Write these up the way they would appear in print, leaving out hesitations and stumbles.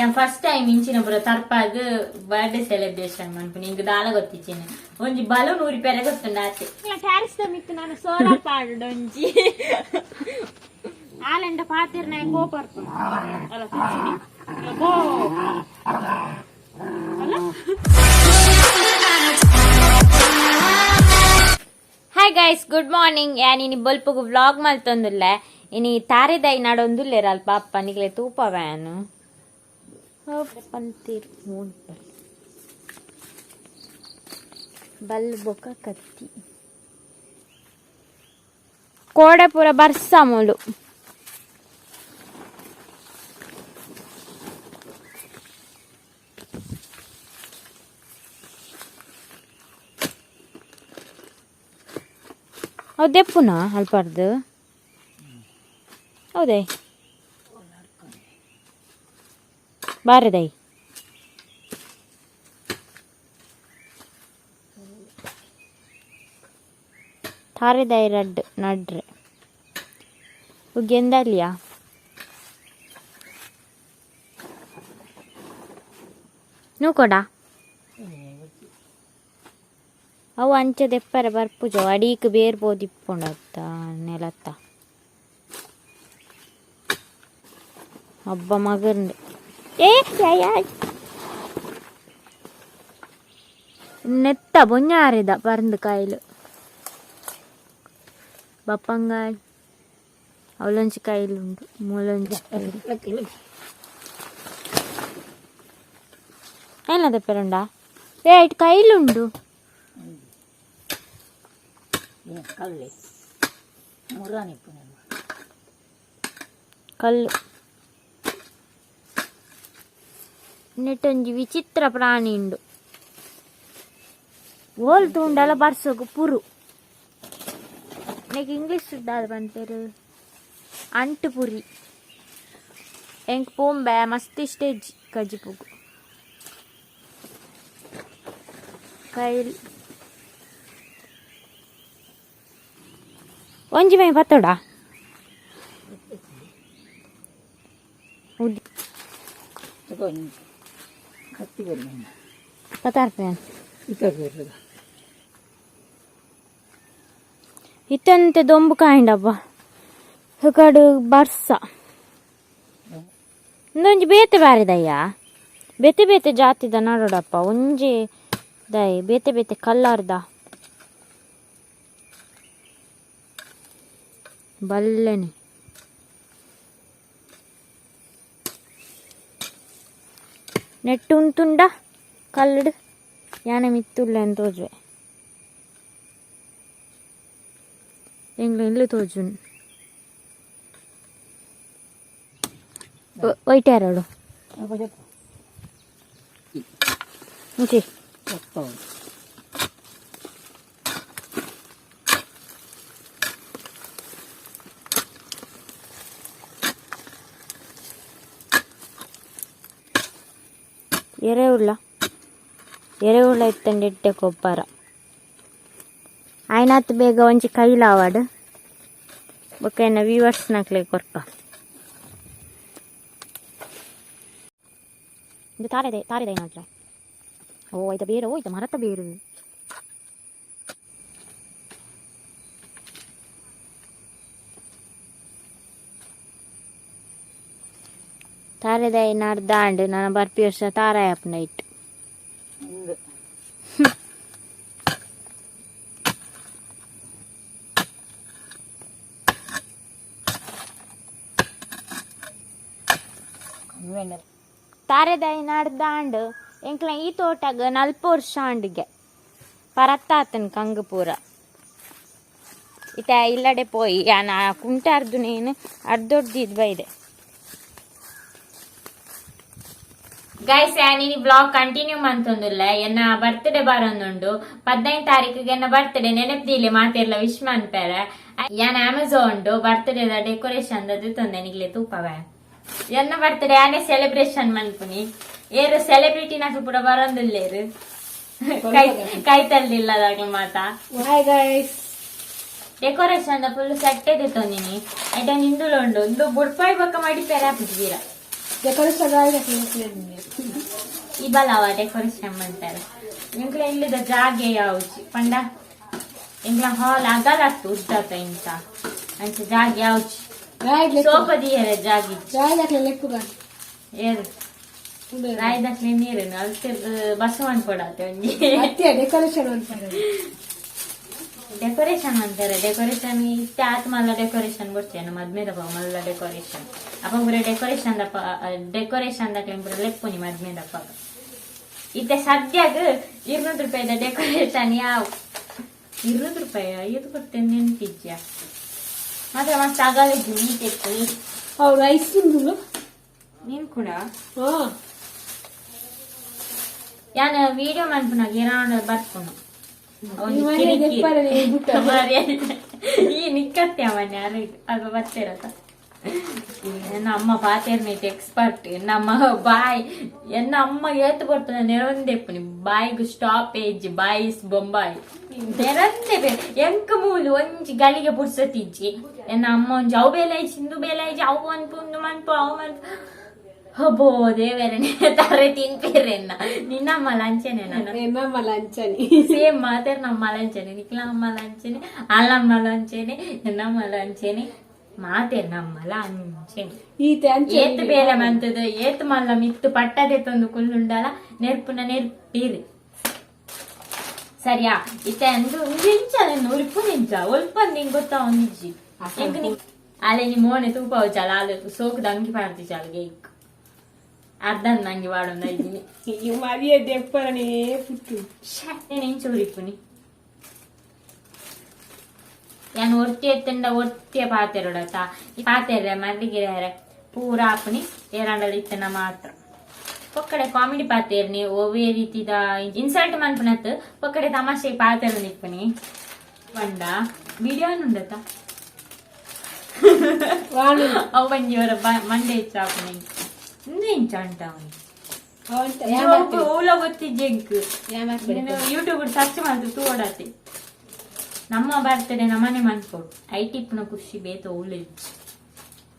ಯಾನ್ first time ಇಂಚಿನ ಪೂರ ತರ್ಪಾದ್ ಬರ್ಡೇ ಸೆಲೆಬ್ರೇಷನ್ ಮನ್ಪುನಿ. ಇಂಕ್ ದಾಲ ಗೊತ್ತಿಚ್ಚಿನ, ಒಂಜಿ ಬಲೂನ್ ಊರಿಪೆರೆ ಗೊತ್ತುಂಡು ಆತೆ. ಟ್ಯಾರಿಸ್ ಮಿತ್ತು ನಾನು ಸೋಲಾರ್ ಪಾಡುಡು ಒಂಜಿ ಆಲೆಂಡ ಪಾತಿರ್ನ ಕೋಪರ್ಪು ಅಲ್ಲ ತುಚ್ಚಿನಿ ಗೋ ಅಲ್ಲ. Hi guys, good morning. ಯಾನ್ ಇನಿ ಬೊಲ್ಪುಗು ವ್ಲಾಗ್ ಮಲ್ತೊಂದುಲ್ಲೆ. ಇನಿ ತಾರೆದೈ ನಡೊಂದುಲ್ಲೆರ್ ಅಲ್ಪ ಅಪ್ಪ ನಿಕ್ಲೆ ತೂಪವ ಯಾನು. ಪಂತೀರ್ ಬಲ್ ಬೊಕ ಕತ್ತಿ ಕೋಡೆ ಪೂರ ಬರ್ಸ ಮೂಲು. ಅವು ದೆಪ್ಪುನ ಅಲ್ಪರ್ದು ಹೌದೇ ಬಾರದೈ. ತಾರೆದೈ ರಡ್ಡ್ ನಡ್ರೆ ಉಗ್ಗೆಂದಲ್ಲಿಯಾ. ನೂಕೊಡ ಅವು ಅಂಚ ದೆಪ್ಪರೆ ಬರ್ಪುಜ, ಅಡೀಕ್ ಬೇರ್ ಪೋದಿಪ್ಪುಂಡತ್ತ ನೆಲತ್ತ. ಅಬ್ಬ ಮಗಂಡು ಏ ನೆತ್ತ ಬೊಂಜಾರಿದ ಪರಂದು ಕಾಯಿಲು ಬಪ್ಪಂಗಾಯ್ ಅವಲೊಂಜಿ ಕಾಯಿಲು ಉಂಡು, ಮೂಲೊಂಜಿ ಕಾಯಿಲು. ಏನ ದೆಪ್ಪರುಂಡಾ? ಏ ಐಟ್ ಕೈಲುಂಡು. ಕಲ್ಲೆ ಮುರಾನಿಪ್ಪು. ಕಲ್ಲು ನೆಟ್ಟೊಂಜಿ ವಿಚಿತ್ರ ಪ್ರಾಣಿ ಉಂಡು. ಓಲ್ ತೂಂಡಲ ಬರ್ಸಗು ಪುರು. ನೆಕ್ ಇಂಗ್ಲೀಷ್ ದಾದ ಪನ್ಪೆರ್? ಅಂಟು ಪುರಿ. ಎಂಕ್ ಪೋಂಬೆ ಮಸ್ತ್ ಇಷ್ಟ ಇಜ್ಜಿ ಕಜಿಪುಗು ಕೈಲ್. ಒಂಜಿ ಮೈ ಪತ್ತೋಡ. ಕತ್ತಿ ಬರ್ಲಿ. ಪತ್ತಾರ್ಪೆ. ಇತ್ತ ಬರ್ತದ. ಇತ್ತಂತೆ ದೊಂಬು ಕಾಯಿಂಡಪ್ಪ ಕಡು ಬರ್ಸ. ಇಂದೊಂಜಿ ಬೇತೆ ಬಾರಿದಯ್ಯ, ಬೇತೆ ಬೇತೆ ಜಾತಿದ ನಡೋಡಪ್ಪ. ಒಂಜಿ ದೈ ಬೇತೆ ಬೇತೆ ಕಲ್ಲರ್ದ ಬಲ್ಲೆನೆ. ನೆಟ್ಟು ಉಂತುಂಡ ಕಲ್ಲುಡು ಯಾನೆ ಮಿತ್ತುಲ್ಲೆ ಅಂತ ತೋಜುವೆ. ಎಂಗ್ಲ ಇಲ್ಲು ತೋಜುನ್ ವೈಟ್ ಯಾರೋಡು ಮುಂಚೆ. ಎರೆಹುಳ, ಎರೆಹುಳ ಇತ್ತಂಡೆ ಇಟ್ಟೆ ಕೊಬ್ಬರ ಆಯ್ನಾತ್ ಬೇಗ ಒಂಜಿ ಕೈಲಾವಡ್ ಬೊಕ್ಕ ಎನ್ನ ವ್ಯೂವರ್ಸ್ ನಕ್ಲೆ ಕೊರ್ಪ. ಇದು ತಾರೆದೆ, ತಾರೆದೆ ನೋಡ್ರೆ. ಓ ಐತ ಬೇರೆ, ಓ ಐತ ಮರತ ಬೇರು. ತಾರೆದೈ ನಾಡ್ದಾಂಡ್ ನಾನು ಬರ್ಪಿ ವರ್ಷ ತಾರಾಯ ನೈಟ್. ಹಿಂಗೆ. ಕಮ್ಮಿ. ತಾರೆದೈ ನಾಡ್ದಾಂಡ್. ಎಂಕ್ಲ ಈ ತೋಟಗ್ ನಲ್ಪ ವರ್ಷ ಆಂಡ್ಗೆ ಪರತ್ತಾತನ್ ಕಂಗ್ ಪೂರ. ಇತ್ತ ಇಲ್ಲಡೆ ಪೋಯಿ ಯಾನ ಕುಂಟೆ ಅರ್ದು ನೇನು ಅರ್ದೊಡ್ದಿದ್ ಬೈದೆ. ಗೈಸ್, ಯಾನ್ ಬ್ಲಾಗ್ ಕಂಟಿನ್ಯೂ ಮಂತೊಂದುಲ್ಲೆ. ಎನ್ನ ಬರ್ತ್ಡೇ ಬರೊಂದುಂಡು. 15 ತಾರೀಕಿಗೆ ಎನ್ನ ಬರ್ತ್ಡೇ. ನೆನಪು ಮಾತೆರ್ಲ ವಿಶ್ ಮನ್ಪೆರೆ. ಯಾನ್ ಅಮೆಝಾನ್ ಬರ್ತ್ಡೇ ಡೆಕೋರೇಷನ್ ತೊಂದೆ, ನಿಗ್ಲೆ ತೂಪವೆ. ಎನ್ನ ಬರ್ತ್ಡೇ ಯಾನೇ ಸೆಲೆಬ್ರೇಷನ್ ಮನ್ಪುನಿ. ಏರು ಸೆಲೆಬ್ರಿಟಿ ನಕ್ಲು ಪೂರ ಬರೊಂದುಲ್ಲೇರು, ಕೈ ಕೈ ತಳ್ಳಿಲ್ಲದಾಗ್ಲು ಮಾತ. Hi guys. Decoration full set ತೊಂದಿನಿ. ಐಟನ್ ಇಂದುಲ ಉಂಡು. ಇಂದು ಬುಡ್ಪಾಯಿ ಬೊಕ್ಕ ಮಡಿಪೆರೆ ಆಪುಜಿ. ಡೆಕೋರೇಷನ್ ಆಯ್ತು. ಈ ಬಲವ ಡೆಕೋರೇಷನ್ ಮಾಡ್ತಾರೆ. ಎಂಕ್ಲ ಇಲ್ಲದ ಜಾಗೆ ಯಾವ್ಜಿ ಪಂಡ ಎಂಕ್ಲ ಹಾಲ್ ಅಗಲತ್ತು ಉದ್ದತ ಇಂತ ಅಂಚ ಜಾಗೆ ಯಾವ್ಜಿ. ಸೋಪ ದೀಯರ ಜಾಗಿ. ರಾಯ್ ಲೆಪ್ಪುಗ. ಏರು ರಾಯ್ದಕ್ಲೆ ನೀರು ಅಲ್ತಿರ್ದು ಬಸ್ ಮಾಡ್ಕೊಡತ್ತೆ ಒಂಜಿ. ಅತ್ತೆ, ಡೆಕೋರೇಷನ್ ಅನ್ಪಾರೆ. ಡೆಕೋರೇಷನ್ ಅಂತಾರೆ. ಡೆಕೋರೇಷನ್ ಇತ್ತೆ ಆತ್ ಮಲ್ಲ ಡೆಕೋರೇಷನ್ ಕೊಡ್ತೇನೆ. ಮದ್ಮೆದ ಮಲ್ಲ ಡೆಕೋರೇಷನ್ ಅಪ್ಪ ಪೂರ ಡೆಕೋರೇಷನ್ ದಪ್ಪ ಡೆಕೋರೇಷನ್ ದಕ್ಲೆ ಪೂರ ಲೆಪ್ಪುನಿ ಮದ್ಮೆದಪ್ಪ. ಇತ್ತೆ ಸದ್ಯಗ್ 200 ರೂಪಾಯಿದ ಡೆಕೋರೇಷನ್ ಯಾವ 200 ರೂಪಾಯಿ ಐದು ಕೊಡ್ತೇನೆ ನೆನ್ಪಿದ್ಯಾ ಮಾತ್ರ. ಮಸ್ತ್ ಅಗಲಿದ್ದು ನೀಟ್ ಇತ್ತು. ಅವ್ರು ರೈಸ್ ತಿಂದು. ನೀನ್ ಕೂಡ. ಹಾ. ಯಾನ್ ವಿಡಿಯೋ ಮನ್ಪುನಾಗ ಏನಾರ ಬರ್ಪುನು. ಈ ಮನೆ ದೆಪ್ಪರೆ ಬುಟ್ಟ. ಈ ನಿಕ್ಕತ್ತೆ ಅವನ್ ಯಾರು ಅದು ಬರ್ತಿರತ್ತ. ಎನ್ನ ಅಮ್ಮ ಪಾತೆರ್ನೈತೆ ಎಕ್ಸ್ಪರ್ಟ್. ನಮ್ಮ ಬಾಯ್ ಎನ್ನ ಅಮ್ಮ ಏತ್ ಬರ್ತದೆ ನೆರವಂದೆಪ್ಪುನಿ. ಬಾಯಿಗ್ ಸ್ಟಾಪೇಜ್ ಬಾಯಿಸ್ ಬೊಂಬಾಯಿ ನೆರಂದೆ ಎಂಕ್ ಮೂಲು ಒಂಜಿ ಗಳಿಗೆ ಪುರ್ಸತಿಜ್ಜಿ. ಎನ್ನ ಅಮ್ಮ ಒಂಜಿ ಅವು ಬೇಲೆ ಇಜ್ಜಿ, ಇಂದು ಬೇಲೆ ಇಜ್ಜಿ, ಅವು ಮನ್ಪು, ಇಂದು ಮನ್ಪು, ಅವು ಮನ್ಪು. ಹಬ್ಬೋ ದೇವರೇ, ತರೆ ತಿನ್ಪೇರೆನ್ನ. ನಿನ್ನಮ್ಮ ಲಂಚನೆ ನಾನು. ನಮ್ಮ ಲಂಚನಿ. ಸೇಮ್ ಮಾತಾರ. ನಮ್ಮ ಲಂಚನೆ, ನಿಕ್ಲ ಅಮ್ಮ ಲಂಚನೆ, ಅಲ್ಲಮ್ಮ ಲಂಚನೆ, ನಮ್ಮ ಲಂಚನೆ ಮಾತೇರ್ ನಮ್ಮಲ ಅಂಚನೆ. ಈತೆ ಅಂಚೆ. ಏತ್ ಬೇಲೆ ಮಂತದ ಏತ್ ಮಲ್ಲ ಮಿತ್ತು ಪಟ್ಟದೆ ತಂದು ಕುಲ್ಲುಂಡಲ ನೆರ್ಪುನ ನೆರ್ಪೀರಿ ಸರಿಯಾ. ಇತ್ತೆ ಅಂದು ಇಂಚ ಉರಿಪು ನಿಂಚ ಒಲ್ಪ ನಿಂಗ್ ಗೊತ್ತಾ ಒಂದಿಜ್ಜಿ ಎಂಕ್. ನಿ ಅಲೆ ನಿ ಮೋನೆ ತೂಪಾವು ಚಾಲ ಅಲು ಸೋಕುದ ಅಂಗಿ ಪಾಡ್ತಿ ಚಾಲ್ಗೆ ಇಕ್ ಅರ್ಧ ನಂಗೆ ವಾಡೊಂದ ಇದ್ದೀನಿ. ಈ ಮರಿಯ ದೆಪ್ಪರನೇ ಪುಟ್ಟು. నేను ఏం ಚೂರಿಪ್ಪುನಿ ಯಾನ್ ಒರ್ತಿ ಎತ್ತಂಡ ಒರ್ತಿಯ ಪಾತೆರೊಡತ ಪಾತೆರ್ರೆ ಮಲ್ಲಿಗಿರೆ ಪೂರ ಆಪುನಿ. ಏರಾಂಡಲ ಇತ್ತನ ಮಾತ್ರ ಒಕ್ಕಡೆ ಕಾಮಿಡಿ ಪಾತೆರ್ನಿ. ಒವ್ವೇ ರೀತಿದ ಇನ್ಸಲ್ಟ್ ಮನ್ಪುನತ್ ಒಕ್ಕಡೆ ತಮಾಷೆ ಪಾತೆರ ನಿಪ್ಪುನಿ. ಪಂಡ ವಿಡಿಯೋ ಉಂಡತ. ವಾಣು. ಅವು ಒಂಜಿ ಅವರ ಮಂಡೆ ಹೆಚ್ಚ ಆಪುನಿ. ಇಂದು ಇಂಚ ಅಂಟ ಅವನಿ ಓಲ ಗೊತ್ತಿಜ್ಜೆ ಎಂಕ್. ಯೂಟ್ಯೂಬ್ ಸರ್ಚ್ ಮಾಡ್ತು ತೋಡತೆ. ನಮ್ಮ ಬರ್ತಡೆ ನಮ್ಮನೆ ಮನ್ಪೋಡು. IT ಇಪ್ಪುನ ಖುಷಿ ಬೇತ ಓಲು ಇಜ್ಜಿ.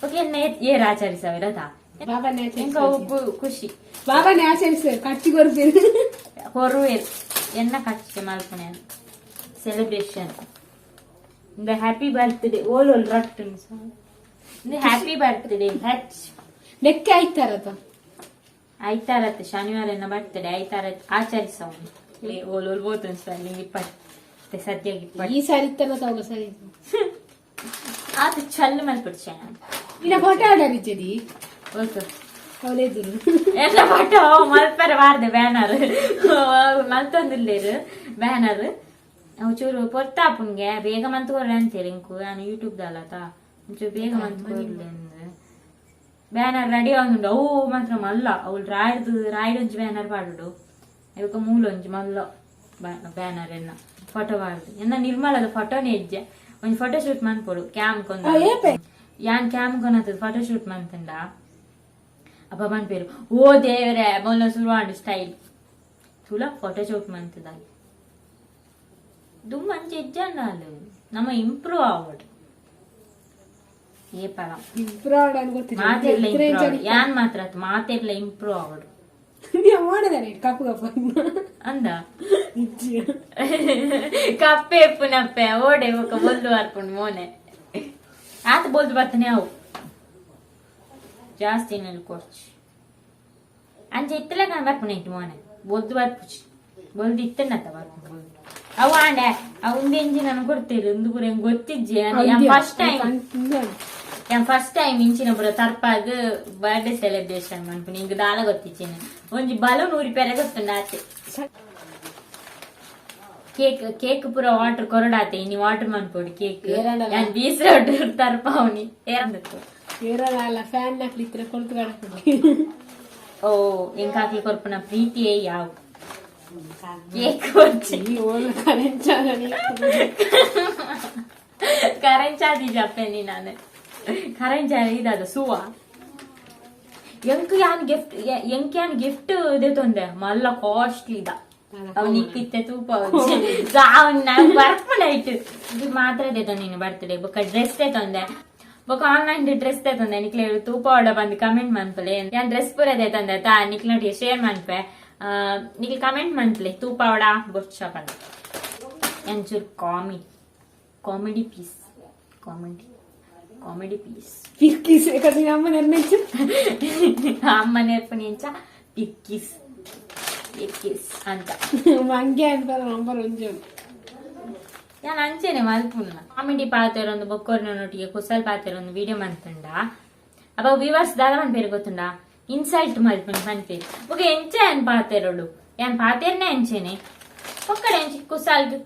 ಓಕೆ, ಏರ್ ಆಚರಿಸವಿರತಾ? ಬಾಬಾನೇ. ಎಂಕ ಒಬ್ಬ ಖುಷಿ. ಬಾಬಾನೇ ಆಚರಿಸ್ತಾರೆ, ಖರ್ಚು ಕೊರ್ಪೇರು. ಕೊರುವೆರ್ ಎನ್ನ ಖರ್ಚು ಮಲ್ಪುನೆ ಸೆಲೆಬ್ರೇಷನ್. ಇಂದ ಹ್ಯಾಪಿ ಬರ್ತ್ಡೇ ಓಲ್ ಓಲ್ ರಟ್ಟು. ಇಂದ ಹ್ಯಾಪಿ ಬರ್ತ್ಡೇ ಹಚ್. ಲೆಕ್ಕ ಆಯ್ತಾರತ. ಐತಾರತ್ ಶನಿವಾರ ಎನ್ನ ಬರ್ತಡೆ ಐತಾರ ಆಚರಿಸವನು. ಓಲ್ ಓಲ್ ಬೋತನ್ ಸರ್ ಇಪ್ಪತ್ತು ಸದ್ಯಕ್ಕೆ 20. ಈ ಸಾರಿ ಇತ್ತಲ್ಲ ತಗೊಂಡು ಸರಿ. ಆತ ಚಲ್ಲು ಮಲ್ಪಡ್ಚೆ ನಾನು. ಇನ್ನ ಫೋಟೋ ಆರ್ಡರ್ ಇಜ್ಜದಿ. ಓಕೆ. ಅವಳೆದುರು. ಎಲ್ಲ ಫೋಟೋ ಮಲ್ಪರೆ ಬಾರ್ದೆ. Banner ಮಲ್ತೊಂದಿಲ್ಲೇರು banner. ಅವು ಚೂರು ಪೊರ್ತಾಪುನ್ಗೆ ಬೇಗ ಮಂತ್ ಕೊರ್ರೆ ಅಂತೀರಿ ಇಂಕು. ನಾನು ಯೂಟ್ಯೂಬ್ ದಲ್ಲತ ಒಂಚೂರು ಬೇಗ ಮಂತ್ ಕೊರ್ಲೆ. Banner ready ಆಗುಂಡು. ಅವು ಮಾತ್ರ ಮಲ್ಲ ಅವಳು ರಾಯ್ದು ರಾಯ್ಡ್ ಒಂಜಿ ಬ್ಯಾನರ್ ಪಾಡುಡು. ಇವಕ್ಕ ಮೂಲೊಂಜಿ ಮಲ್ಲ ಬ್ಯಾನರ್ ಎನ್ನ ಫೋಟೋ ಪಾಡುದು. ಎನ್ನ ನಿರ್ಮಲದ ಫೋಟೋನೇ ಇಜ್ಜೆ. ಒಂಜಿ ಫೋಟೋ ಶೂಟ್ ಮನ್ಪೊಡು ಕ್ಯಾಮ್ ಕೊಂದ. ಏಪೆ? ಯಾನ್ ಕ್ಯಾಮ್ ಕೊನತದ ಫೋಟೋ ಶೂಟ್ ಮಂತಂಡ ಅಪ್ಪ ಮನ್ಪೇರು. ಓ ದೇವರೇ, ಮೊಲ್ಲ ಶುರುವಾಂಡು ಸ್ಟೈಲ್ ತುಲ ಫೋಟೋ ಶೂಟ್ ಮಂತದ ದುಮ್ ಅಂಚ ಇಜ್ಜಂಡಾಲು ನಮ್ಮ ಇಂಪ್ರೂವ್ ಆವಡ್ ಏಪಲ. ಇಂಪ್ರೂವ್ ಆಡೋದು ಗೊತ್ತಿಲ್ಲ. ಮಾತೆರ್ಲ ಇಂಪ್ರೂವ್ ಆವಡ್. ಯಾನ್ ಮಾತ್ರ ಅತ್, ಮಾತೆರ್ಲ ಇಂಪ್ರೂವ್ ಆವಡ್. ನೀವು ಮಾಡಿದಾರೆ ಕಪ್ಪು ಕಪ್ಪು. ಅಂದ. ಇಜ್ಜಿ. ಕಪ್ಪೆ ಎಪ್ಪುನಪ್ಪೆ ಓಡೆ ಬೊಕ ಬೊಲ್ದು ಬರ್ಪುಂಡು ಮೋನೆ. ಆತ ಬೊಲ್ದು ಬರ್ತಾನೆ. ಅವು ಜಾಸ್ತಿ ನೆಲ್ ಕೊರ್ಚು ಅಂಚ ಇತ್ತಲೆ ಕಾಣ್ ಬರ್ಪುನ ಇಟ್ಟು ಮೋನೆ ಬೊಲ್ದು ಬರ್ಪುಚಿ. ಬೊಲ್ದು ಇತ್ತನತ್ತ ಬರ್ಪುಂಡು ಬೊಲ್ದು. ಅವು ಆಂಡೆ ಅವು ಉಂದು ಎಂಜಿ ನಾನು ಕೊಡ್ತೀರಿ ಉಂದು ಪೂರ ಎಂಕ್ ಗೊತ್ತಿಜ್ಜಿ. ಫಸ್ಟ್ ಟೈಮ್, ಯಾನ್ ಫಸ್ಟ್ ಟೈಮ್ ಇಂಚಿನ ಪೂರ ತರ್ಪಾದ್ ಬರ್ಡೇ ಸೆಲೆಬ್ರೇಷನ್ ಮನ್ಪುನಿ. ಇಂಕ್ ದಾಲ ಗೊತ್ತಿಚ್ಚಿನ. ಒಂಜಿ ಬಲೂನ್ ಊರಿಪೆರೆ ಗೊತ್ತುಂಡು ಆತೆ. ಕೇಕ್ ಕೇಕ್ ಪೂರ ವಾಟರ್ ಕೊರಡಾತೆ. ಇನಿ ವಾಟರ್ ಮನ್ಪೊಡು ಕೇಕ್. ಏರಾಂಡಲ? ಯಾನ್ ಬೀಸ್ರೊಡ್ ತರ್ಪಾವ್ನಿ ಏರಂದತ್ತು. ಏರಲ್ಲ ಫ್ಯಾನ್ ಹಾಕ್ಲಿತ್ರ ಕೊಡ್ತು ಕಡಪುಡಿ. ಓ ಎಂಕಾಕ್ಲಿ ಕೊರ್ಪುನ ಪ್ರೀತಿಯೇ ಯಾವ ಕೇಕ್ వచ్చి. ಈ ಓಲು ಕರೆಂಚಾಗಲಿ. ಕರೆಂಚಾದಿ ಜಪ್ಪೆನಿ ನಾನು. ಕರೆಂಚಾದಿ ಇದಾದ ಸುವ. ಎಂಕ್ ಯಾನ್ ಗಿಫ್ಟ್, ಎಂಕ್ ಯಾನ್ ಗಿಫ್ಟ್ ಇದೆ ತೊಂದೆ ಮಲ್ಲ ಕಾಸ್ಟ್ಲಿ ಇದ. ಅವನಿಗೆ ಇತ್ತೆ ತೂಪ ಅವ್ನ ಬರ್ಪುನ ಇಟ್ಟು ಇದು ಮಾತ್ರ ಇದೆ ನೀನು ಬರ್ತಡೆ. ಬೊಕ್ಕ ಡ್ರೆಸ್ ತಂದೆ. ಬೊಕ ಆನ್ಲೈನ್ ಡ್ರೆಸ್ ತೇತಂದೆ ನಿಕ್ಲೆ ತೂಪಾವಡ ಬಂದು ಕಮೆಂಟ್ ಮನ್ಪಲೆ. ಯಾನ್ ಡ್ರೆಸ್ ಪೂರ ತೇತಂದೆ ತಾ ನಿಕ್ಲೊಟ್ಟಿಗೆ ಶೇರ್ ಮನ್ಪೆ. ನಿಕ್ಲೆ ಕಮೆಂಟ್ ಮನ್ಪಲೆ ತೂಪಾವಡ ಬೊಚ್ಚ ಪಂಡ. ಎಂಚೂರು comedy piece, comedy comedy piece. ಪಿಕ್ಕಿಸ್ ಯಾಕಂದ್ರೆ ಅಮ್ಮ ನಿರ್ಣಯಿಸು. ಅಮ್ಮ ನೇರ್ಪುನಿಂಚ ಪಿಕ್ಕಿಸ್ ಪಿಕ್ಕಿಸ್ ಅಂತ. ಮಂಗೆ ಅಂತ ನಂಬರ್ ಒಂಜಿ. ನಾನು ಅಂಚೆನೆ ಮಲ್ಪುನ ಕಾಮಿಡಿ ಪಾತೆರ ಒಂದು ಬೊಕ್ಕೊರ್ನೊಟ್ಟಿಗೆ ಕುಸಲ್ ಪಾತೆರ ಒಂದು ವಿಡಿಯೋ ಮಂತುಂಡ. ಅಪ್ಪ ವಿವರ್ಸ್ ದಾದ ಮನ್ಪೇರು ಗೊತ್ತುಂಡ? ಇನ್ಸಲ್ಟ್ ಮಲ್ಪುನಿ ಪನ್ಪೇರು. ಬೊಕ ಎಂಚ ಯಾನ್ ಪಾತೆರೊಡು? ಯಾನ್ ಪಾತೆರ್ನೆ ಅಂಚೆನೆ. ಒಕ್ಕಡೆ ಎಂಚಿ ಕುಸಾಲ್ಗ್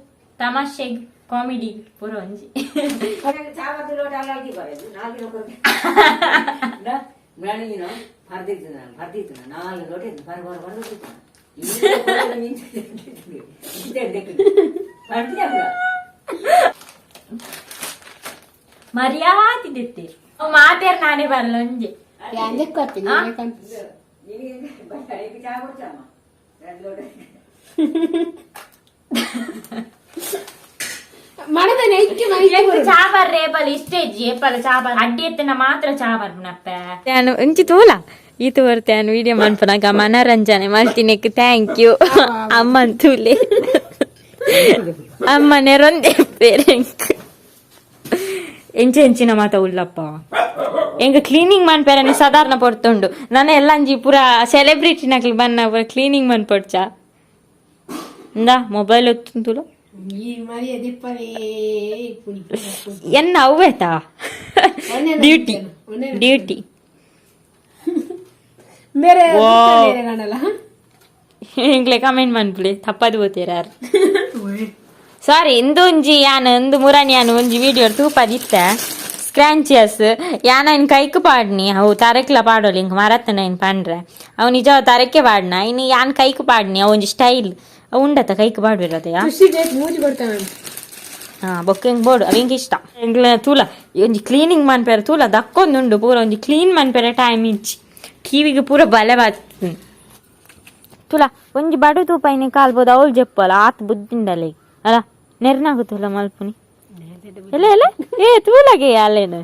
ತಮಾಷೆಗ್ ಕಾಮಿಡಿ ಪೂರ ಒಂಜಿ. ಮರ್ಯಾದೆ ದಿತ್ತೀರ್ ಅವು ಮಾತೇರ್ ನಾನೇ ಬರಲ್ಲ ಒಂಜಿ. ಮಣದನೆ ಐಕ್ಕೆ ಮೈ. ಚಾ ಬರ್ರೆ ಏಪಲ್ ಇಷ್ಟೇ ಇಜ್ಜಿ. ಏಪಲ ಚಾ ಬರ್ ಅಡ್ಡಿ ಎತ್ತಿನ ಮಾತ್ರ ಚಾ ಬರ್ಪುನಪ್ಪ. ನಾನು ಒಂಚಿ ತೂಲ ಈತು ಬರ್ತೆ. ವಿಡಿಯೋ ಮನ್ಪುನಾಗ ಮನರಂಜನೆ ಮಲ್ತಿನೆಕ್ thank you ಅಮ್ಮನ್. ತೂಲೆ, ಅಮ್ಮ ನೆರೊಂದೆ ಪೇರೆಂಕ್ ಎಂಚ ಎಂಚಿನ ಮಾತ ಉಲ್ಲಪ್ಪ. ಎಂಗ ಕ್ಲೀನಿಂಗ್ ಮನ್ಪೆರನೆ ಸಾಧಾರಣ ಪೊರ್ತುಂಡು. ನನ್ನ ಎಲ್ಲ ಅಂಜಿ ಪೂರ ಸೆಲೆಬ್ರಿಟಿ ನಕ್ಲು ಬನ್ನ ಪೂರ ಕ್ಲೀನಿಂಗ್ ಮನ್ಪೊಡ್ಚ. ಇಂದಾ ಮೊಬೈಲ್ ಒತ್ತುಂತುಲು. ಈ ಮರ್ಯಾದೆ ಪರೇ ಪುನಿ. ಎನ್ನ ಅವ್ವೇತಾ ಡ್ಯೂಟಿ ಡ್ಯೂಟಿ. ಬೇರೆ ಬೇರೆ ಕಾಣಲ್ಲ. ಎಂಗ್ಲೆ ಕಮೆಂಟ್ ಮನ್ಪುಲೆ, ತಪ್ಪದು ಬೋತೀರಾರು. ಸಾರಿ, ಇಂದು ಒಂಜಿ ಯಾನ್ ಇಂದು ಮುರಾನಿ ಯಾನ್ ಒಂಜಿ ವಿಡಿಯೋ ತೂಪದಿತ್ತ ಸ್ಕ್ರಾಂಚಿಯಸ್. ಯಾನ್ ಇನ್ ಕೈಕ್ ಪಾಡ್ನಿ. ಅವು ತರೆಕ್ಲ ಪಾಡೋಲಿ ಇಂಕ್ ಮರತ್ತನ ಇನ್ ಪಂಡ್ರೆ. ಅವು ನಿಜ ತರಕ್ಕೆ ಪಾಡ್ನ ಇನ್ನು ಯಾನ್ ಕೈಕ್ ಪಾಡ್ನಿ. ಅವು ಒಂಜಿ ಸ್ಟೈಲ್ ಅವು ಉಂಡತ್ತ ಕೈಕ್ ಪಾಡ್ಬಿರದಯಾ. ಖುಷಿ ಬೇಕು ಮೂಜಿ ಕೊಡ್ತಾನೆ. ಹಾ, ಬೊಕ್ಕ ಹಿಂಗ್ ಬೋಡು ಅವು ಇಂಕ್ ಇಷ್ಟ. ಎಂಗ್ಲ ತೂಲ, ಒಂಜಿ ಕ್ಲೀನಿಂಗ್ ಮನ್ಪೆರೆ ತೂಲ ದಕ್ಕೊಂದುಂಡು ಪೂರ. ಒಂಜಿ ಕ್ಲೀನ್ ಮನ್ಪೆರೆ ಟೈಮ್ ಇಜ್ಜಿ. ಟಿವಿಗೆ ಪೂರ ಬಲೆ ಬಾತ್ ತುಲ. ಒಂಜಿ ಬಡು ತೂಪ ಇನಿ ಕಾಲ್ಬೋದು ಅವಳು ಜೆಪ್ಪಲ್ಲ ಆತ್ ಬುದ್ಧಿಂಡಲೆ ಅಲ್ಲ. ನೆರ್ನಾಗು ತೂಲ ಮಲ್ಪುನಿ ಎಲ್ಲ ಎಲ್ಲ. ಏ ತೂಲಗೆ ಅಲ್ಲೇನು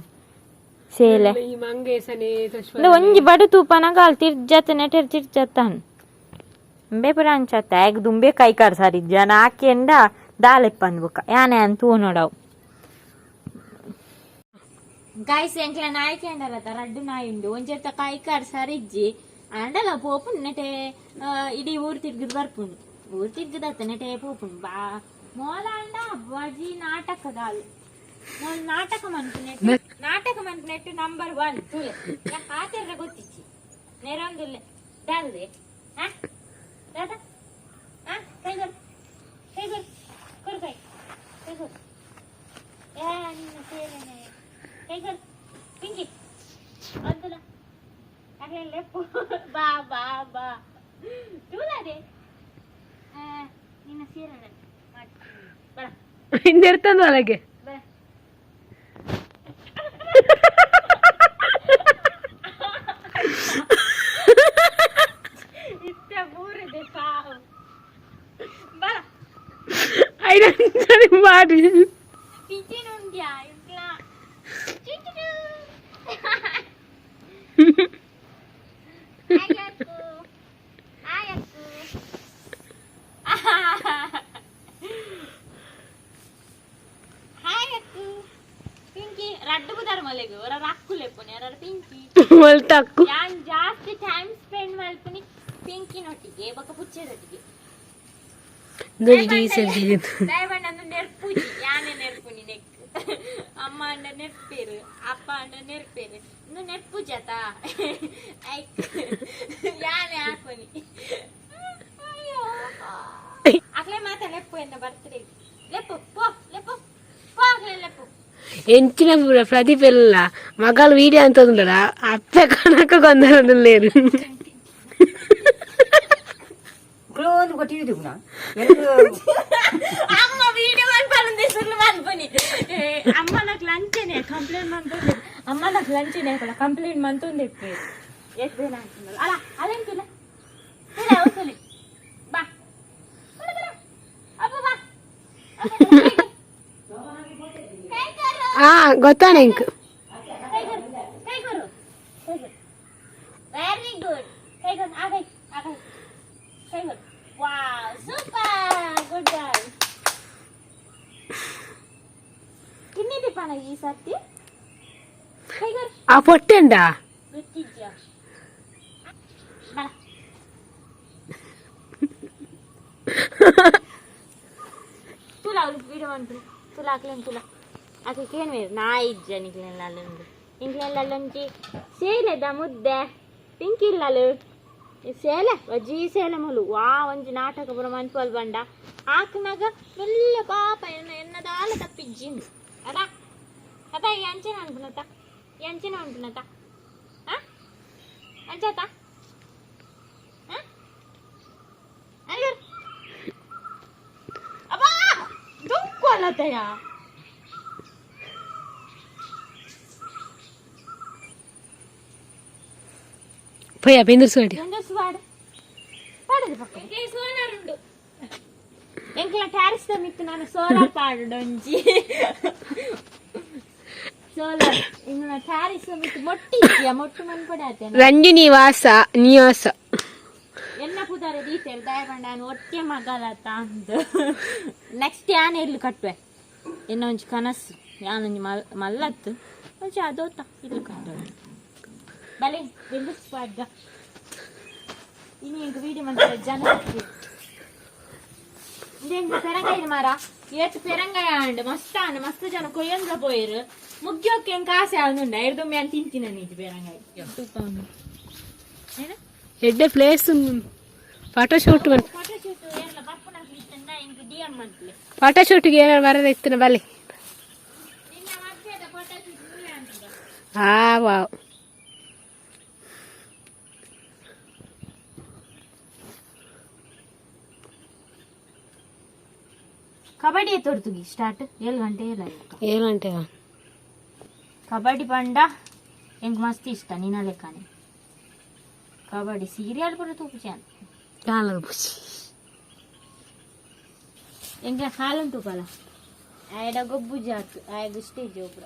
ಸೇಲೆ. ಈ ಮಂಗೇಸನೆ. ಇಂದು ಒಂಜಿ ಬಡು ತೂಪನ ಕಾಲ್ ತಿರ್ಜತ್ತ ನೆಟೆರ್ ತಿರ್ಜತ್ತಾನ್ ಅಂಬೆ ಪುರ ಅಂಚತ್ತ. ಆಗ ದುಂಬೆ ಕೈ ಕಾರ್ ಸಾರಿ ಜನ ಆಕೆಂಡ ದಾಲೆಪ್ಪಂದ್ ಬುಕ್ಕ ಯಾನೆ ಅಂತ ನೋಡವು. ಗಾಯ್ಸ್, ಎಂಕ್ಲ ನಾಯಿ ಕೇಂಡರತ್ತ ರಡ್ಡು ನಾಯಿ ಉಂಡು. ಒಂಜೆತ್ತ ಕೈ ಕಾರ್ ಸರಿಜ್ಜಿ ಆಂಡಲ ಪೋಪುಂಡು ನೆಟೆ. ಇಡೀ ಊರು ತಿರ್ಗಿದ್ ಬರ್ಪುಂಡು. ಊರು ತಿರ್ಗಿದತ್ತ ನೆಟೆ ಪೋಪುಂಡು. ಬಾ ಮೋಲ ಅಂಡ ಬಜಿ ನಾಟಕದಾಲ್ ಮೋಲ್ ನಾಟಕ ಮನ್ಪುನೆಟ್, ನಾಟಕ ಮನ್ಪುನೆಟ್ ನಂಬರ್ 1 ತೂಲೆ. ಆತೆರ್ರ ಗೊತ್ತಿಚ್ಚಿ ನೇರೊಂದುಲ್ಲೆ ದಾದದೆ. ಹಾ ದಾದಾ? ಹಾ, ಕೈ ಕೊಡು, ಕೈ ಕೊಡು, ಕೊಡು ಕೈ, ಕೈ ಕೊಡು. ಏ ನಿನ್ನ ಸೇರೇನೆ. ಕೈ ಕೊಡು ಪಿಂಕಿ ಅಂತಲ. ಅದೇ ಲೆಪ್ಪು. ಬಾ ಬಾ ಬಾ ತೂಲದೆ ನಿನ್ನ ಸೇರನೆ ಬರ. ಹಿಂದಿರ್ತಾನ ಒಳಗೆ. ಬರ. ಇತ್ತ ಬೂರಿದೆ ಸಾವು ಬರ. ಐದು ಮಾಡಿ. ಪಿಂಚಿನ ಉಂಡ್ಯಾ ಇಟ್ಲಾ ಚಿಚುಡು. ಆಯಕ್ಕು ಆಯಕ್ಕು. ಹಾಯ್ ಅಕ್ಕು. ಪಿಂಕಿ ರಡ್ಡು ಬುದಾರ ಮಲೆಗು ಒರ ರಕ್ಕು ಲೆಪ್ಪುನಿ ಅರ ಪಿಂಕಿ. ಮಲ್ತಕ್ಕು. ಯಾನ್ ಜಾಸ್ತಿ ಟೈಮ್ ಸ್ಪೆಂಡ್ ಮಲ್ಪುನಿ ಪಿಂಕಿನೊಟ್ಟಿಗೆ ಬೊಕ ಪುಚ್ಚೆದೊಟ್ಟಿಗೆ. ದಯವಂಡ ನೆರ್ಪುಜಿ ಯಾನೆ ನೆರ್ಪುನಿ ನೆಕ್. ಅಮ್ಮ ಅಂಡ ನೆರ್ಪೇರು, ಅಪ್ಪ ಅಂಡ ನೆರ್ಪೇರು. ಇನ್ನು ನೆರ್ಪುಜತ ಐಕ್ ಯಾನೆ ಹಾಕುನಿ. ಅಯ್ಯೋ, ಅಕ್ಲೆ ಮಾತ ಲೆಪ್ಪು ಎನ್ನ ಬರ್ತ್ಡೇ ಲೆಪ್ಪು. ಪೋ ಲೆಪ್ಪು ಪೋ ಅಕ್ಲೆ ಲೆಪ್ಪು. ಎಂಚಿನ ಪೂರ ಪ್ರದೀಪ್ ಎಲ್ಲ ಮಗಳು ವೀಡಿಯೋ ಅಂತ ಅಪ್ಪೆ ಕಣಕ ಕೊಂದರಲೇರು. ಅಮ್ಮ ವಿಡಿಯೋ ಮನ್ಪಂದೆ ಸುಳ್ಳು ಮನ್ಪುನಿ. ಅಮ್ಮ నాకు లంచేనే కంప్లైంట్ మంతుంది. అమ్మ నాకు లంచేనే అక్కడ కంప్లైంట్ మంతుంది. ఎట్ ಬೇಡ అంటున్నారు. అలా అదేం ತುಲ ತುಲ ಅವಸಲಿ ಬಾ ಬರ ಬರ ಅಪ್ಪ ಬಾ ಅಪ್ಪ, ಕೈ ಕೊಡು. ಕೈ ಕೊಡು. ಆ ಗೊತ್ತಾನೆ ಇಂಕ್. ಕೈಗೊಡು, ಆ ಕೈ, ಆ ಕೈ, ಕೈಗೊಡು. Wow, super, good girl. ಕಿನ್ನಿ ಪಣ ಈ ಸರ್ತಿ ಕೈಗೊಡು. ಆ ಪೊಟ್ಟೆಂಡ. ಗೊತ್ತಿದ್ಯಾ? ಬಲ. ತುಲ ಅವ್ಳು ವಿಡಿಯೋ ಮಾಡ್ರಿ. ತುಲ ಹಾಕ್ಲೇನು ತುಲ ಆಕೆ ಕೇನು ನಾಯಿ ಇಜ್ಜ ನಿಕ್ಲೆಲ್ಲ ಅಲ್ಲೊಂದು ಇಂಕ್ಲೆಲ್ಲ ಅಲ್ಲೊಂಜಿ ಸೇಲೆದ ಮುದ್ದೆ ಪಿಂಕಿಲ್ಲಲು ಸೇಲೆ ವಜಿ ಸೇಲೆ ಮುಲು ವಾ ಒಂಜಿ ನಾಟಕ ಪೂರ ಮನ್ಪಲ್ ಬಂಡ ಆಕ್ನಾಗ ಮೆಲ್ಲ ಪಾಪ ಎನ್ನ ಎನ್ನದಾಲ ತಪ್ಪಿಜ್ಜಿಂದು ಅದ ಅದ. ಈ ಅಂಚೆನ ಅನ್ಪುನತ, ಈ ಅಂಚೆನ ಅನ್ಪುನತ. ಆ ಅಂಚಾತ. ಅಬ್ಬಾ, ದುಂಕು ಅಲ್ಲತ್ತಯ್ಯ. ಪಯ್ಯ ಬೆಂದಿರ್ಸು ಅಡಿ. ಬೆಂದರ್ಸು ಪಾಡು ಪಾಡದು ಪಕ್ಕ ಸೋಲಾರ್ ಉಂಡು. ಎಂಕ್ಲ ಟ್ಯಾರಿಸ್ ಮಿತ್ತು ನಾನು ಸೋಲಾರ್ ಪಾಡು. ಒಂಜಿ ಸೋಲಾರ್ ಇನ್ನು ಟ್ಯಾರಿಸ್ ಮಿತ್ತು ಮೊಟ್ಟಿ ಇತ್ತಿಯ ಮೊಟ್ಟು ಮನ್ಪಡೆ ಆತೇನೆ. ರಂಜು ನಿವಾಸ ನಿವಾಸ. ಎನ್ನ ಪುದಾರೆ ದೀತೆರ್ ದಯಪಂಡ ನಾನು ಒಟ್ಟೆ ಮಗಲತ್ತ ಅಂದು. ನೆಕ್ಸ್ಟ್ ಯಾನ್ ಇಲ್ಲು ಕಟ್ಟುವೆ, ಎನ್ನ ಒಂಜಿ ಕನಸು. ಯಾನೊಂಜಿ ಮಲ್ ಮಲ್ಲತ್ತು ಒಂಜಿ ಅದೋತ ಇಲ್ಲು ಕಟ್ಟುವೆ. ಬಲೆ ಬೆಂದಿಸ್ಪಾಡ್ಗ. ಇನಿ ಎಂಕ್ ವೀಡಿಯೋ ಮಂತಾರೆ ಜನ. ಇಂದು ಪೆರಂಗಾಯಿ ಮಾರ ಏತ್ ಪೆರಂಗಾಯ ಆಂಡ್ ಮಸ್ತ್ ಆಂಡ್. ಮಸ್ತ್ ಜನ ಕೊಯ್ಯಂದ್ರ ಪೋಯಿರು. ಮುಗ್ಯೋಕೆ ಎಂಕ್ ಆಸೆ ಆವೊಂದುಂಡು. ಐರ್ದೊಮ್ಮೆ ಯಾನ್ ತಿಂತಿನ ನೀತಿ ಪೆರಂಗಾಯಿ ಏನ. ಎಡ್ಡೆ place photo shoot. Photo shoot ಏರ್ಲ ಬರ್ಪುನಕ್ಲು ಇತ್ತಂಡ ಎಂಕ್ ಡಿಎಂ ಮನ್ಪುಲೆ. ಫೋಟೋ ಶೂಟ್ಗೆ ಏನಾರು ಬರದ ಇತ್ತಿನ ಬಲ್ಲಿ. ನಿನ್ನ ಮದ್ವೆದ ಫೋಟೋ ಶೂಟ್ ಮೂಲೆ ಅಂತದ. ಆ ವಾವ್. ಕಬಡ್ಡಿ ತೋರ್ತುಗಿ ಸ್ಟಾರ್ಟ್ 7 ಗಂಟೆ ಏಳು. 7 ಗಂಟೆ. ಕಬಡ್ಡಿ ಪಂಡ ಎಂಕ್ ಮಸ್ತ್ ಇಷ್ಟ. ನಿನ್ನ ಲೆಕ್ಕನೆ ಕಬಡ್ಡಿ ಸೀರಿಯಲ್ ಪೂರ ತೂಪುಜಾನ್. ಕಾಣದು ಬುಚ್ಚಿ. ಎಂಕ್ಲ ಕಾಲುಂಟು ಪಲ ಆಯಡ ಗೊಬ್ಬು ಜಾತು ಆಯಗ್ ಸ್ಟೇಜ್ ಒಬ್ರ.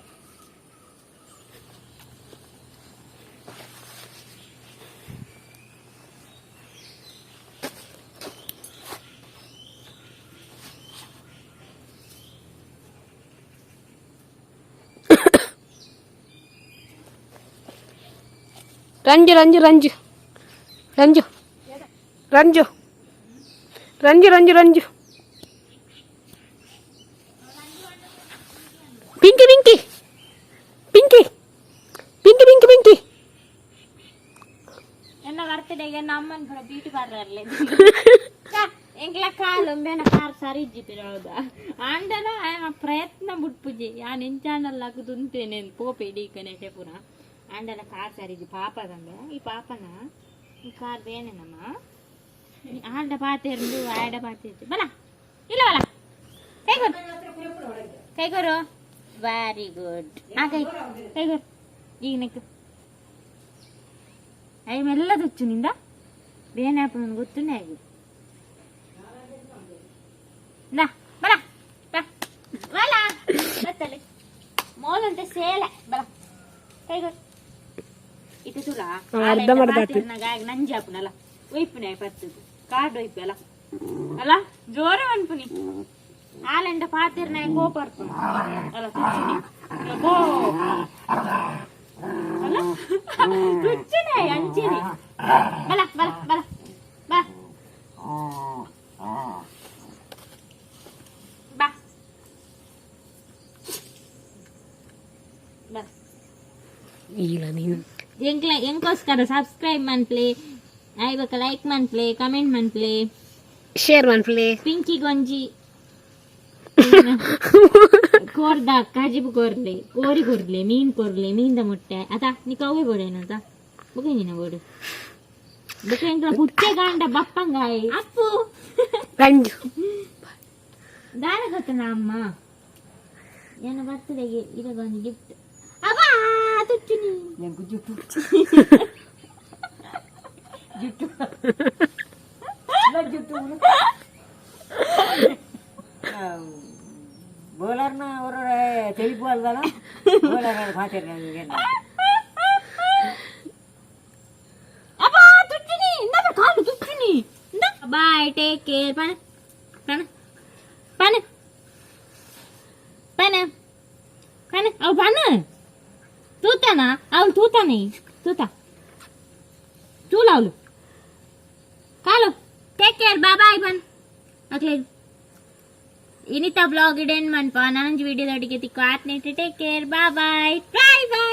ರಂಜು ರಂಜು ರಂಜು ರಂಜು ರಂಜು ರಂಜು ರಂಜು ರಂಜು ಪಿಂಕಿ ಪಿಂಕಿ ಪಿಂಕಿ ಪಿಂಕಿ ಪಿಂಕಿ ಪಿಂಕಿ. ಎನ್ನ ಬರ್ತಡೆಗೆ ಎನ್ನ ಅಮ್ಮನ ಪೂರ ಬ್ಯೂಟಿ ಪಾರ್ಲರ್ ಎಂಕ್ಲ ಕಾಲು ಬೇನ ಕಾರ್ ಸರಿ ಇಜ್ಜಿತ್ತಿರ ಹೌದಾ. ಆಂಡಲ ಆಯನ ಪ್ರಯತ್ನ ಬುಟ್ಪುಜಿ. ಯಾನ್ ಎಂಚಾಂಡಲ ಉಂತೇನೆ ಪೋಪೆ ಇಡೀ ಗಣೇಶ ಪೂರ. ಆಂಡಲ ಕಾರ್ ಸರಿ ಇಜ್ಜಿ ಪಾಪ ತಂದೆ. ಈ ಪಾಪನ ಈ ಕಾರ್ ಬೇನೆನಮ್ಮ. ಆಂಡ ಪಾತೆರ್ದು ಆಯಡ ಪಾತೆರ್ದು. ಬಲ ಇಲ್ಲ ಬಲ. ಕೈಗೊರು ಕೈಗೊರು. Very good. ಆ ಕೈ ಕೈಗೊರು ಈಗ ನೆಕ್. I ಮೆಲ್ಲ ತುಚ್ಚು ನಿಂದ ಬೇನೆ ಹಾಪುನ ಗೊತ್ತುಂಡೆ ಆಗಿ. ನಾ ಬಲ ಬಾ ಬಲ ಬತ್ತಲೆ ಮೋಲಂತೆ ಸೇಲೆ. ಬಲ ಕೈಗೊರು ಇತ್ತೆ ತುಲ. ಅರ್ಧ ಮರ್ಧ ಆತು. ನಂಜಿ ಹಾಪುನಲ್ಲ ಒಯ್ಪುನೆ ಪತ್ತದು ಕಾರ್ಡ್ ಒಯ್ಪು ಅಲ್ಲ ಅಲ್ಲ ಜೋರ ಮನ್ಪುನಿ. ಆಲೆಂಡ ಪಾತಿರ್ನ ಕೋಪರ್ಪುನು ಅಲ್ಲ ತುಚ್ಚುನಿ ಬೋ ಅಲ್ಲ ತುಚ್ಚುನೆ ಅಂಚಿನಿ. ಬಲ ಬಲ ಬಲ ಬಾ ಬಾ ಬಾ. ಇಲ್ಲ ನೀನು. ಎಂಕ್ಲ ಎಂಕೋಸ್ಕರ ಸಬ್ಸ್ಕ್ರೈಬ್ ಮನ್ಪ್ಲೆ, ಆಯ್ಬಕ ಲೈಕ್ ಮನ್ಪ್ಲೆ, ಕಮೆಂಟ್ ಮನ್ಪ್ಲೆ, ಶೇರ್ ಮನ್ಪ್ಲೆ. ಪಿಂಕಿ ಗೊಂಜಿ ಕೋರ್ದ ಕಾಜಿಬು ಕೋರ್ಲೆ, ಕೋರಿ ಕೊರ್ಲೆ, ಮೀನ್ ಕೊರ್ಲೆ, ಮೀನ್ದ ಮೊಟ್ಟೆ ಅತ ನೀ ಕವ್ವೆ ಬೋಡೇನತ ಬುಕ ನೀನ ಬೋಡು ಬುಕ ಎಂಕ್ಲ ಪುಚ್ಚೆ ಗಾಂಡ ಬಪ್ಪಂಗಾಯಿ ಅಪ್ಪು. ರಂಜು. ದಾರ ಗೊತ್ತನ ಅಮ್ಮ ಏನು ಬರ್ತಡೆಗೆ ಇದಕ್ಕೊಂದು ಗಿಫ್ಟ್. ಅಬ್ಬಾ ತುಚ್ಚು ನೀ. ಜುಟ್ಟು ಜುಟ್ಟು ಜುಟ್ಟು ಬೌಲರ್ನ ಅವರ ತೆಲಿಪು ಅಲ್ದಲ್ಲ ಬೌಲರ್ ಪಾತಿರ್. ಅಬ್ಬಾ ತುಚ್ಚು ನೀ. Bye, take care. ಪಣ ಪಣ ಪಣ ಪಣ ಪಣ ಅವು ಪಣ. ತೂತಾನ ಅವಳು? ತೂತಾನೆ, ತೂತ ತೂಲ ಅವಳು ಕಾಲು. ಟೇಕ್ ಕೇರ್, ಬಾಯ್ ಬಾಯ್ ಬನ್ ಅಕ್ಲೆ. ಇನಿತ blog ಇಡೇನ್ ಮನ್ಪ. ನಾನೊಂಜಿ ವಿಡಿಯೋದೊಟ್ಟಿಗೆ ತಿಕ್ಕು. ಆತ್ನೇಟ್ take care, bye bye bye bye.